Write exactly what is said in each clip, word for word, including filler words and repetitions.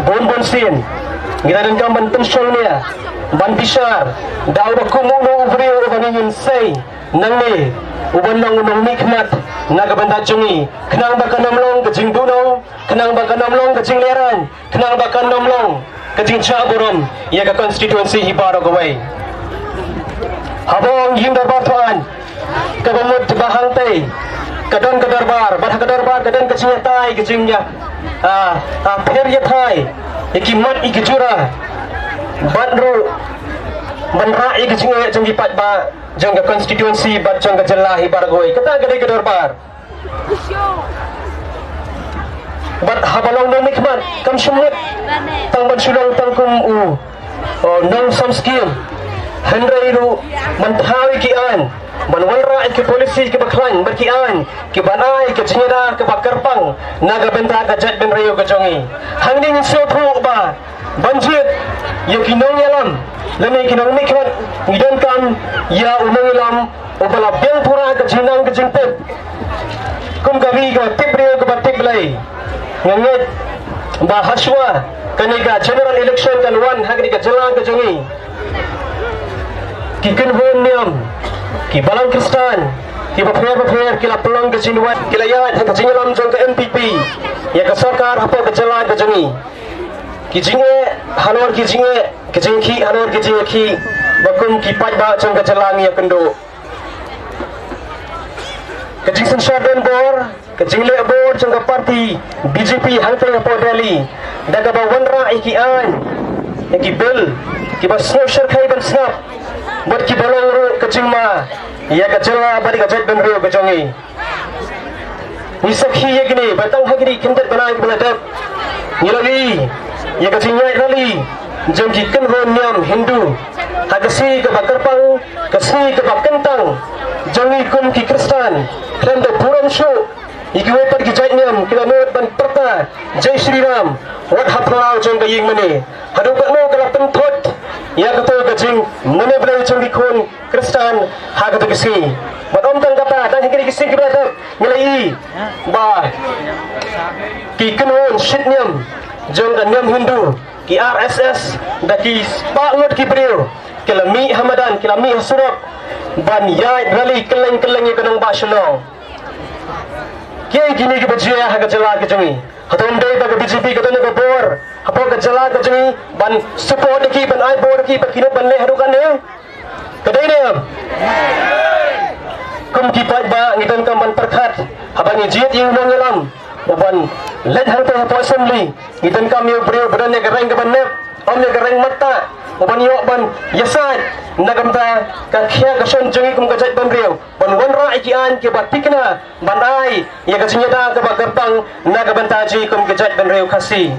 Bun bun sien ngi la donkam ban pynshong nia, ban bishar da uba kum uno u briew uba ngi ngin sei nangne uban long u nongmihkhmat na ka bynta jong ngi, khnang ba kan ym long ka jingduhnong, khnang ba kan ym long ka jinglehrain, khnang ba kan ym long ka jingjah burom ïa ka constituency hi baroh kawei. Haba ong ïing dorbar thon kaba mut ba hangtei ka don ka dorbar, bad ha ka dorbar ka don ka jingïatai, ka jingïa, ah, ah, pher ïatai ïa ki mat ïa ki jura, bad ruh ban rah ïa ka jingeh jong ki paidbah jong ka constituency bad jong ka jylla hi baroh kawei. Kata ka dei ka dorbar. Bad haba long nongmihkhmat kam shym mut tang ban shu long tang kum u, oh, nongsam skim, hynrei ruh ban thaw ïa ki aiñ, ban wanrah ïa ki policy kiba khlaiñ bad ki aiñ kiban ai ka jingïada kaba kyrpang na ka bynta ka jaitbynriew ka jong ngi. Hangne ngin sngewthuh ba ban jied ïa ki nongïalam lane ki nongmihkhmat ngi donkam ïa u nongïalam uba la biang pura ka jingnang ka jingtip. Kum ka ri kaba tip briew kaba tip Blei, nga ngeit ba hashwa kane ka general election kan wan ha kane ka jylla ka jong ngi, ki kynhun niam, ki balang Khristan kiba pher ba pher ki la pynlong ka jingduwai, ki la ïaid ha ka jingïalam jong ka N P P ïa ka sorkar hapoh ka jylla ka jong ngi. Ki jingeh halor ki jingeh, ki jingkhih halor ki jingkhih ba kum ki paidbah jong ka jylla ngi ïakynduh. Ka jingsynshar donbor, ka jingleh bor jong ka party B J P hangtei hapoh Delhi da kaba wanrah ïa ki aiñ, ïa ki bill kiba sngew shyrkhei ban sngap bad kiba long ruh ka jingma ïa ka jylla bad ïa ka jaitbynriew ka jong ngi. Ngi sakhi ïa kine ba tang ha kine ki khyndiat bnai kiba la dep ngi la ïohi ïa ka jingïaid rally jong ki kynhun niam Hindu ha ka sngi kaba kyrpang, ka sngi kaba kyntang jong ngi kum ki Khristan. Khlem da burom shuh ïa kiwei pat ki jait niam ki la mut ban pyrta Jai Shri Ram wat ha phyllaw jong ka ïing mane. Haduh katno ka la pynthut ïa kato ka jingmane Blei jong ki khun Khristan ha kato ka sngi. Bad ym tang kata, dang ha kine ki sngi kiba la dep ngi la ïohi ba ki kynhun shit niam jong ka niam Hindu, ki R S S, da ki spah ngut ki briew ki la mih ha madan, ki la mih ha surok ban ïaid rally kylleng kylleng ïa ka nongbah Shillong. Kiei kine kiba jia ha ka jylla ka jong ngi? Hato ym dei ba ka B J P ka don ka bor hapoh ka jylla ka jong ngi ban support ïa ki, ban ai bor ïa ki ba kin ym ban leh haduh katne? Ka dei ne em? Kum ki paidbah ngi donkam ban pyrkhat haba ngi jied ïa u nongïalam uban leit hangtei hapoh Assembly. Ngi donkam ïa u briew ba don ïa ka reng kaba nep, ym ïa ka reng matta, uban ïoh ban ïasaid na ka bynta ka khia ka shon jong ngi kum ka jaitbynriew, ban wanrah ïa ki aiñ kiba thikna ban ai ïa ka jingïada kaba kyrpang na ka bynta jong ngi kum ka jaitbynriew Khasi.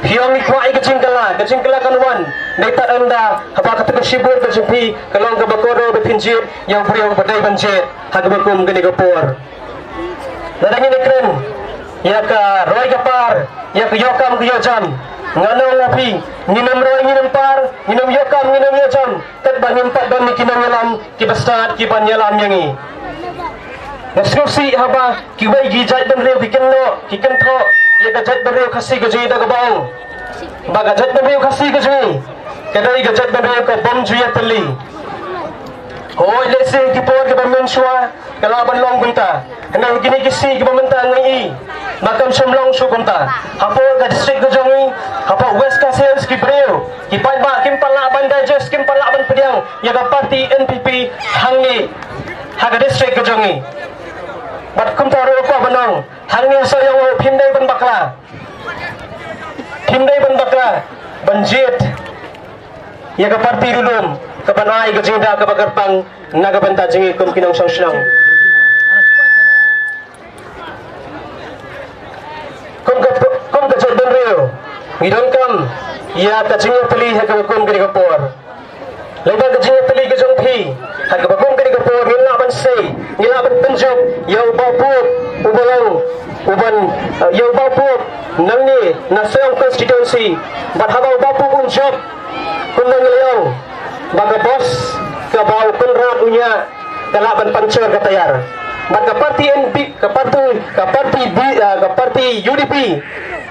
Phi ong ngi kwah ïa ka jingkylla, ka jingkylla kan wan. Dei tad ynda haba kata ka shibun ka jong phi ka long kaba kordor ba phin jied ïa u briew ba dei ban jied ha kaba kum kane ka por. Lada ngin ïakren ïa ka roi ka par, ïa ka ïoh kam ka ïoh jam, nga ong ïa phi, ngin ym roi ngin ym par, ngin ym ïoh kam ngin ym ïoh jam tad ba ngim pat don ïa ki nongïalam kiba stad kiban ïalam ïa ngi. Nga sngewsih haba kiwei ki jaitbynriew ki kynnoh ki kynthoh ïa ka jaitbynriew Khasi ka jong ngi da kaba ong ba ka jaitbynriew Khasi ka jong ngi ka dei ka jaitbynriew ka bym ju ïatylli. Hooid, lehse ki por kiba mynshuwa ka lah ban long kumta. Hynrei ha kine ki sngi kiba mynta nga i ba kam shym long shuh kumta. Hapoh ka district ka jong ngi, hapoh West Khasi Hills, ki briew, ki paidbah kim pat lah ban digest, kim pat lah ban pdiang ïa ka party N P P hangne ha ka district ka jong ngi. Bad kumta ruh ka kwah ban ong, hangne ha Sohiong ruh phim dei ban bakla, phim dei ban bakla ban jied ïa ka party Ri Lum kaban ai ka jingïada kaba kyrpang na ka bynta jong ngi kum ki nongshong shnong. Kum ka, kum ka jaitbynriew ngi donkam ïa ka jingïatylli ha kaba kum kane ka por. Lada ka jingïatylli ka jong phi ha kaba kum kane ka por, ngin lah ban sei, ngin lah ban pynjop ïa u Bah Pup uba long uban, eh, ïa u Bah Pup nangne na Sohiong constituency. Bad haba u Bah Pup un jop, kumba ngi la ong ba ka bos kaba u Conrad u ñiah ka lah ban puncture ka tayar. Bad ka party N P, ka party, ka party B, ah, ka party U D P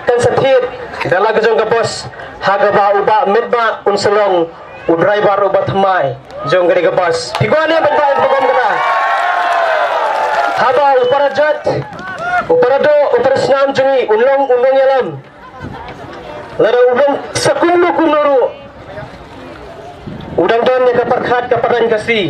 kan sa thied Ka la ka jong ka bus, ha kaba u Bah Metbah un sa long u driver uba thymmai jong kane ka bus. Phi kwah ne ban ba ïa ka bom kata? Haba u para jait, u para doh, u para snam jong ngi un long, un long ïalam. Lada u long sa kumno kumno ruh, u dang don ïa ka pyrkhat ka pyrthei Khasi,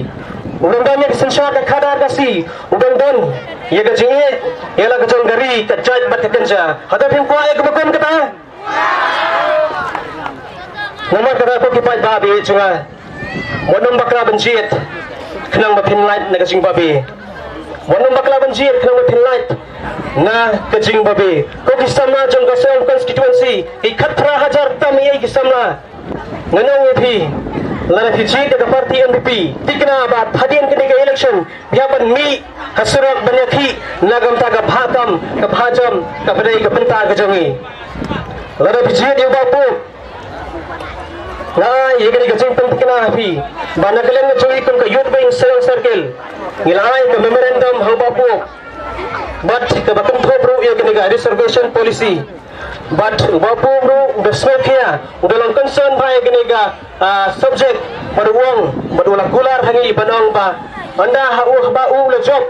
u dang don ïa ka synshar ka khadar Khasi, u dang don ïa ka jingïeit ïa la ka jong ka ri, ka jait bad ka kynja. Hato phim kwah ïa kaba kum kata? Namar kata ko ki paidbah ba ïeit jong nga, wat nym bakla ban jied khnang ba phin lait na ka jingbabe. Wat nym bakla ban jied khnang ba phin lait na ka jingbabe. Ko ki samla jong ka Shillong constituency, ki khatphra hajar tam ïa ki samla. Nga ong ïa phi, lada phi jied ïa ka party N P P, thikna ba hadien kane ka election phi hap ban mih ha surok ban ïakhih na ka bynta ka bha tam, ka bha jam, kaba dei ka bynta ka jong ngi. Lada phi jied ïa u Bah Pop, nga ai ïa kane ka jingpynthikna ha phi ba na ka liang ka jong ngi kum ka Youth Wing Shillong Circle, ngi la ai ka memorandum ha u Bah Pop bad kaba kynthup ruh ïa kane ka reservation policy. Bad u Bah Pop ruh u da sngewkhia, u da long concern bha ïa kane ka, ah, subject, bad u ong, bad u la kular ha ngi ban ong ba ynda ha u, haba u la jop,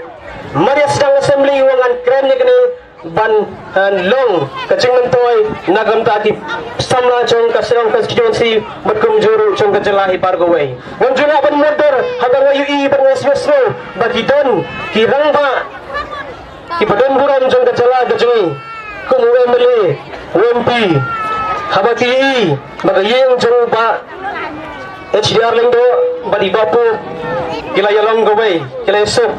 mar ïa sdang assembly u ong ngan kren ïa kane ban, ah, long ka jingmyntoi na ka bynta ki samla jong ka Shillong constituency bad kumjuh ruh jong ka jylla hi baroh kawei. Ngam ju lah ban mutdur haba nga ïohi bad nga sngew ba ki don ki rangbah kiba don burom jong ka jylla ka jong ngi, kum u M L A, u M P, haba ki ïohi ba ka ïing jong u Bah H D R Lyngdoh bad i Bah Pop ki la ïalong kawei, ki la ïasuk.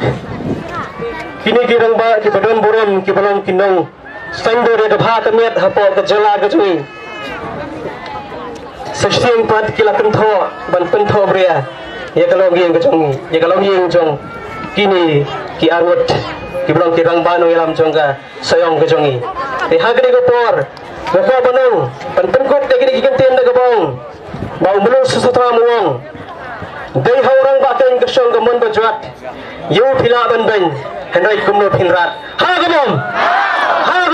Kine ki rangbah kiba don burom, kiba long ki nong saiñdur ïa ka bha ka miat hapoh ka jylla ka jong ngi, sa shisien pat ki la kynthoh ban kynthoh bria ïa ka longïing ka jong ngi, ïa ka longïing jong kine ki arngut kiba long ki rangbah nongïalam jong ka Shillong ka jong ngi. Te ha kane ka por nga kwah ban ong, ban pynkut ïa kine ki kyntien da kaba ong ba u Myllung Sutram u ong, dei ha u rangbah keiñ ka shong ka mon ba jwat. Ïa u phi lah ban beiñ, hynrei kumno phin rat? Ha ka bom! Ha ka bom!